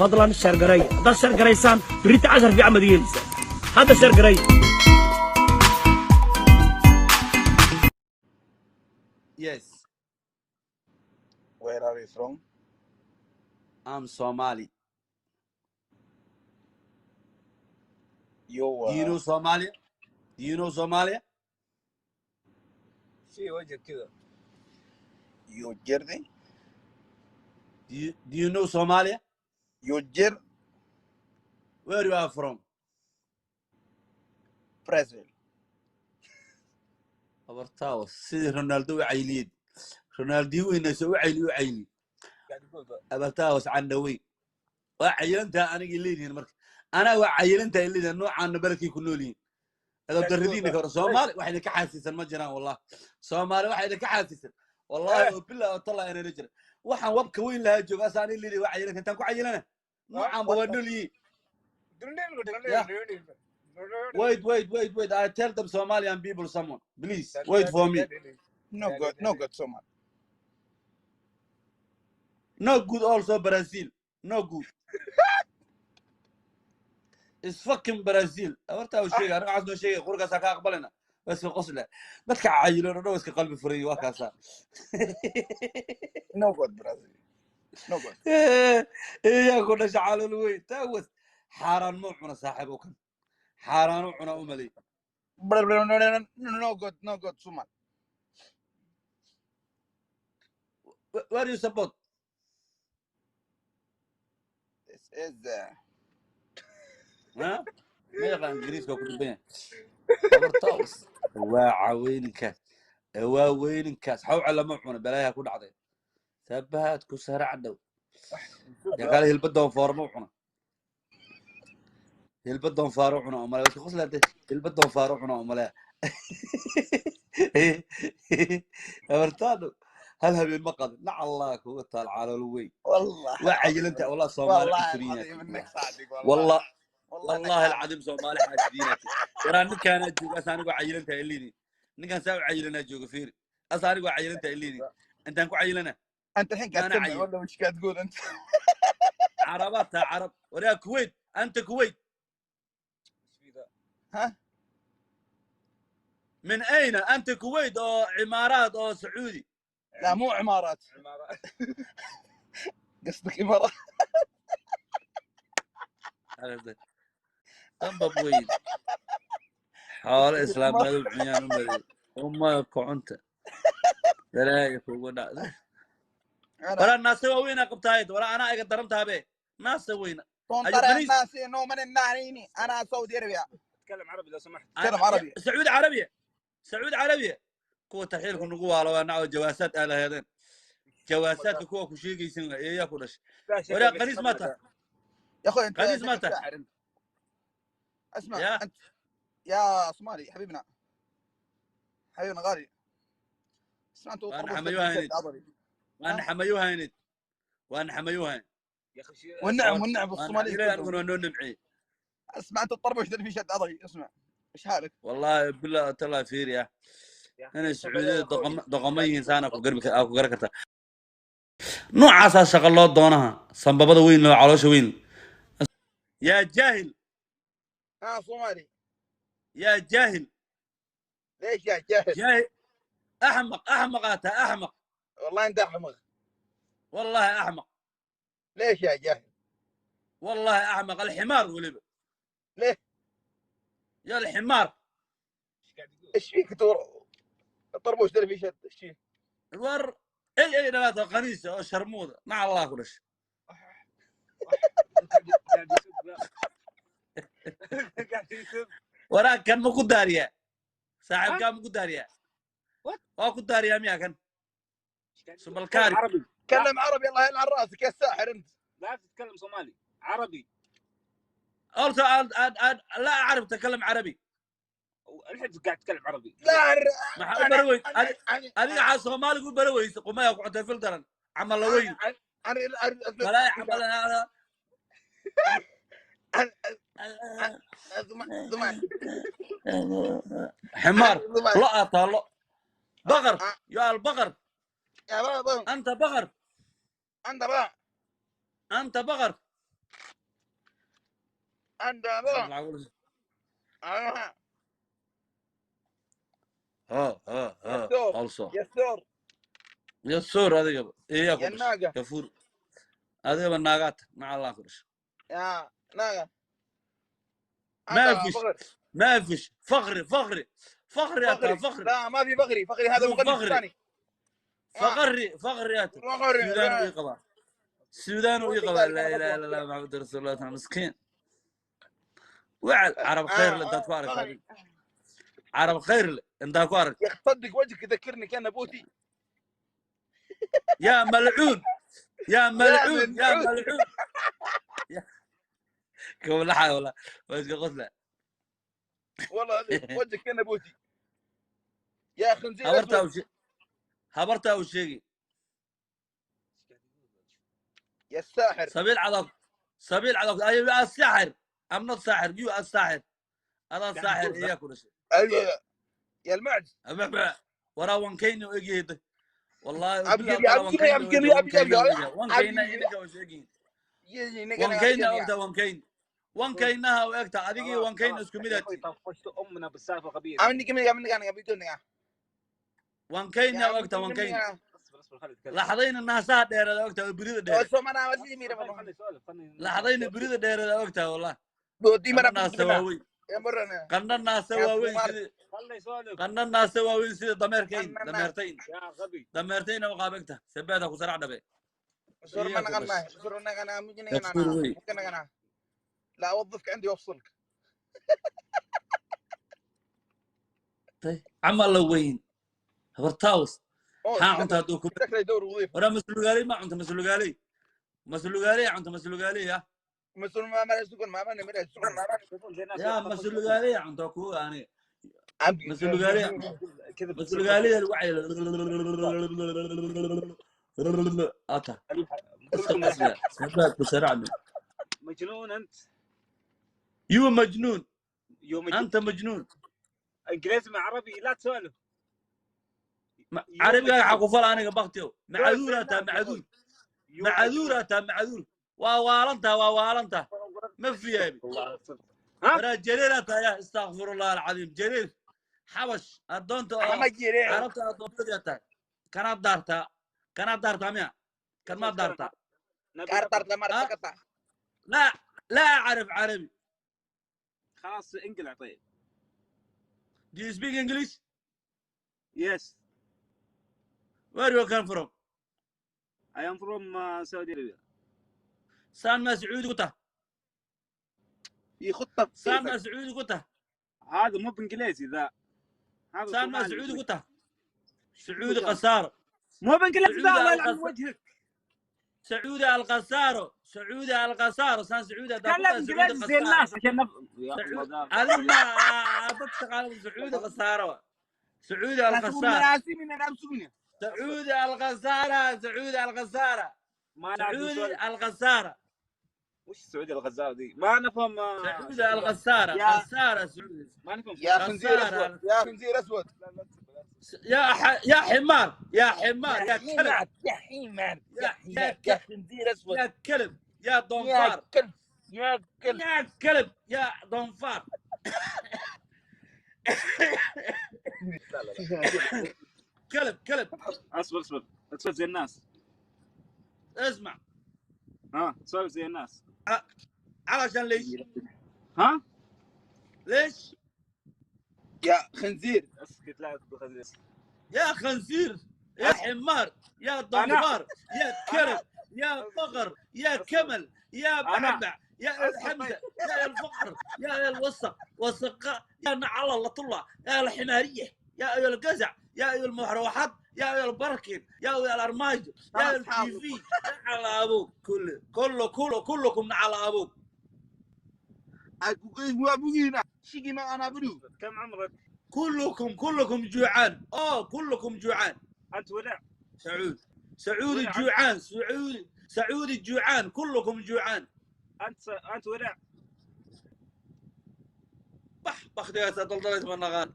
Fadlan share gareeya. Haddaad share garaysaan, berrita cashar fiican baad yeelaysaa. Hadda share gareeya. Yes. Where are you from? I'm Somali. You Do you know Somalia? Do you know Somalia? في وجهك كذا. You Jersey? Do you know Somalia? You Jer Where you are from? Brazil. Abartaawas sidii Ronaldo u cayliyeen. Ronaldo weynayso u cayli u cayli. قاعد يقول ذا. Abartaawas candhawey. Waa cayilantaa anigii leedihiin marka. Anaa waa cayilantaa leedihiin noocaana beledkay ku nool yihiin. قاعد يقول Daradiina ذا. ka hor Soomaali wax idinka xaasisan ma jiraan wallah. Soomaali wax idinka xaasisan. Wallahi oo bilaa oo talaa inayna jirin. Waxaan wabka weyn lahaa jooga asaan leedihi waa cayilanka intaan ku cayilana. Noocaanba waa nool yihiin. Yeah. Wait, wait, wait, wait. I tell them Somalian people someone. Please, wait for me. No good, no good Somali. No good also Brazil. No good. It's fucking Brazil. Abartaa uu sheegay, aniga waxaas noo sheegay, qurkaasaa ka aqbalina. Waa iska qosle. Dadka cayiloon oo dhan waa iska qalbi furay, waa kaasaa. No good Brazil. No good. Yaa ku dhasha calool weyn. Taawas. Xaaraan ma cuna saaxiib oo kan. Xaaraan u cuna u malay. No good, no good Somali. Where you support? This is Ha? Ma yaqaan Ingiriiska waa ku dhibban yahay. Abartaas. Waa caweyninkaas. Waa weyninkaas. Xawca lama cuno, balaayaa ku dhacday. Sabahaad ku sarac dhow. Yaa kale hilba doonfaar ma cuna. Hilba doonfaar u cuna oo male. Iska qoslaade. Hilba doonfaar u cuna oo male. Abartaadu hal habeen ma qadin. Nac Allah kugu taal calool weyn. والله Waa cayilanta wallah Soomaali والله cusuriyiin. العظيم انك صادق والله. والله والله انك والله صادق. العظيم Soomaali xaasidiinaa. Waraa ninkaana jooga asa anigu cayilanta ilini. Ninkaan saa u cayilanaa jooga fiiri. Asa anigu cayilanta ilini. Intaan ku cayilana. انت الحين قاعد ما أنا تسمع عيل. ولا وش قاعد تقول انت؟ عربات عرب ولا كويت انت كويت. ها؟ من اين انت؟ كويت او عمارات او سعودي؟ لا مو عمارات. قصدك امارات. sanbab weyn xoolo islaamaad u cuniyaan u mariyay uma kocunta dalaaga kugu dhacda. انا Waraa naase waa weyna qabtaayad waraa anaa iga daran tahabe naase weyna. كنت أيوة، ترى خليج. الناس انه من الناريني انا سعودي ارابيا. تكلم عربي لو سمحت. تكلم عربي. Sacuudi carabiya, Sacuudi carabiya kuwa tarxiilku nagu waalo waa naco jawaasaad aa laheedeen jawaasaadka kuwa ku sheegaysan eeyaa ku dhashay. لا ولا شكلك قنيص بيستغبى متى؟ ذا. يا اخوي انت قنيص شكلك متى؟ ساحر انت. اسمع يا. انت يا صومالي حبيبنا حبيبنا غالي اسمع انت وأنا طربوش حميوها لك هني. عضلي. waan xamayuhaynid waan xamayuhayn. يا اخي شيء والنعم والنعم بالصوماليين ilaahay كلهم. aniguna waa noo nimciyey. اسمع انت الطربوش اللي في شد عضلي اسمع ايش حالك؟ Wallahi bilaa talaa fiiriya يا أخي inay استغبى sacuudiyada يا أخوي. doqomo yihiin saana ku garbi aa ku garan kartaa noocaasaa shaqa loo doonaha sambabada weyn loo caloosha weyn yaa jaahil. ها صومالي. Yaa jaahil. ليش يا جاهل؟ Jaahil axmaq axmaqaa taa axmaq. والله انت احمق. Wallahi axmaq. ليش يا جاهل؟ Wallahi axmaq alximaar weliba. ليه؟ Ya alximaar. ايش قاعد يقول؟ ايش فيك تور الطربوش اللي في شد ايش فيه؟ War ey ey dhalaata qaniisa oo sharmuuda nac allah ku dhashay. قاعد يسب ذا. قاعد يسب. Waraa kan ma ku daariyaa saaxiibkaa ma ku daariyaa? What? Waa ku daariyaa miyaa kan? إيش قاعد يقول؟ سمالكاري. تكلم عربي. كلم عربي الله يلعن راسك يا ساحر انت. لا تتكلم صومالي عربي. Also لا اعرف اتكلم عربي. الحين قاعد تتكلم عربي. لا maxaa u bari wey انا انا adiga waxaa soomaaliga u bari weyse qumaya ku cuntay fil daran camal la weyn انا انا balaayo camal. Ximaar lo aa taalo baqar yo albaqar. يا بابا. Anta baqar. انت بقى. Anta baqar. انت لا. ها ها يا ها ثور. also يا ثور. يا ثور adiga eeyaa ku يا dhashay الناقة. gafuur adigaba naagaata maca allah ku dhashay. يا ناقة. ما انت فيش. فقر. ما فيش فخري فخري فخري يا فقري. فخري. لا ما في فقري، فقري هذا شوف مغني فقري. ثاني. فقري فقري يا فقري. سودان ويقبا سودان ويقبا لا اله الا الله محمد رسول الله مسكين وعل عرب خير انت تفارق فقري. عرب خير انت كوارك. يا اخي تصدق وجهك يذكرني كان بوتي. يا ملعون يا ملعون يا ملعون. ملعون كم لحظه والله وش قلت والله العظيم وجهك كان بوتي يا خنزير habartaa أسود. u habartaa u sheegi. يا الساحر. sabiil cadaab sabiil cadaab ay الساحر I'm not ساحر you are ساحر adaa saaxir iyaa ku dhashay. ايوه يا المعز. Waraa wankayna u egyahay wallahi. أبقى- أبقى- أبقى- أبقى- Wankayna idinka wa sheegiin wankayna ogta wankayn wankaynaha u egta adigii wankayna isku يا midaati. اخوي طفشت امنا بالسالفه الغبيه دي. عملني كم عملني انا قبل كنا. Wankayna u egta wankayn. اصبر اصبر خلي يتكلم. Laxdayna naasaha dheereeda ogta oo birida dheere. انا ما ادري مين. خلي خلي يسولف خلي. Laxdayna birida dheereeda ogta wallah. بودي Qandho مرة naasa waaweyn. يا مرة. Qandho naasa يا waaweyn. Soomaali. Sidii خلي يسولف. qandho naasa waaweyn sida dameerkayn Qandho naas- dameertayn. يا غبي. Dameertayna u qaabegta sabeeda ku sarac dhabe. صور إيه ما يا نغنى كبس. صور نغنى ممكن يا نغنى. فور وي. ممكن نغنى لا اوظفك عندي وافصلك. Camal la weyn habartaws. أوه، maxaa cunta hadduu ku شكله يدور وظيفه. waraa maslugaaley ma cunta maslugaaley maslugaaley cunta maslugaaley ah. مسؤول ما ما يسكن ما ما ما يسكن. زي الناس Yaa maslugaaley cunta kuwa aniga maslugaaley. كذا. Maslugaaley lagu caylo ata iska qasla sabaad ku saracna. مجنون انت. You مجنون. يوم مجنون. انت مجنون. انجليزي مع عربي لا تسولف. Carabiga waxaa ku fala aniga baktiyo macaduura taa macaduur يوم macaduura taa macaduur waa waalantaa waa waalantaa ma fiyaabi. والله صدق. ها؟ Waraa jareera taa ya istakfirullah alcadiim jareer xabash addoonta oo ما جيري. Carabta addoontadii tahay kanaad daartaa kanaad daartaa miya kan maad daartaa. نبي كارتر لما آه. رتقطع. لا لا اعرف عربي. خلاص انقلع طيب. Do you speak English? Yes. Where you come from? I am from Saudi Arabia. Saan maa sacuudi ku tah? في خطه Saan maa sacuudi ku tah? هذا مو بانجليزي ذا هذا Saan maa صومالي. sacuudi ku tah? Sacuudi khasaaro. مو بانجليزي ذا سعودي الله يلعن القص- وجهك. Sacuudi alkhasaaro sacuudi alkhasaaro saan sacuudi haddaa ku تكلم tahay sacuudi انجليزي زي khasaaro. الناس عشان يا الله ذا. Adigu ma dad shaqaale sacuudi khasaaro sacuudi alkhasaaro. Sacuudi alkhasaara sacuudi alkhasaara. ما نعرف sacuudi نسولف. alkhasaara. وش السعوديه الغزاله ذي ما نفهم sacuudi alkhasaara يا- khasaara sacuudi. ما نفهم. يا خنزير خسارة. اسود يا خنزير اسود. يا حمار يا حمار يا كلب. يا حمار يا يا حمار يا خنزير اسود. يا كلب يا يا دونفار. كلب يا كلب. يا كلب يا دونفار. كلب كلب. اصبر اصبر اسولف زي الناس. اسمع. ها سولف زي الناس. علشان ليش؟ ها؟ ليش؟ يا خنزير. اسكت لا تدخل. يا خنزير يا حمار يا دونفار يا كلب يا فقر يا كمل يا بعبع يا الحمزه يا الفقر يا الوسق وسق يا نعل الله طلع يا الحماريه يا ايها القزع يا ايها المروحات يا ايها البركن يا ايها الارماج يا التي في على ابوك كل كله كله كلكم على ابوك. شيقي ما انا بدو. كم عمرك؟ كلكم كلكم جوعان اه كلكم جوعان. انت ولع. سعود سعودي جوعان سعودي سعودي جوعان كلكم جوعان. انت ولع. بح بخدي يا دلدلت من نغان.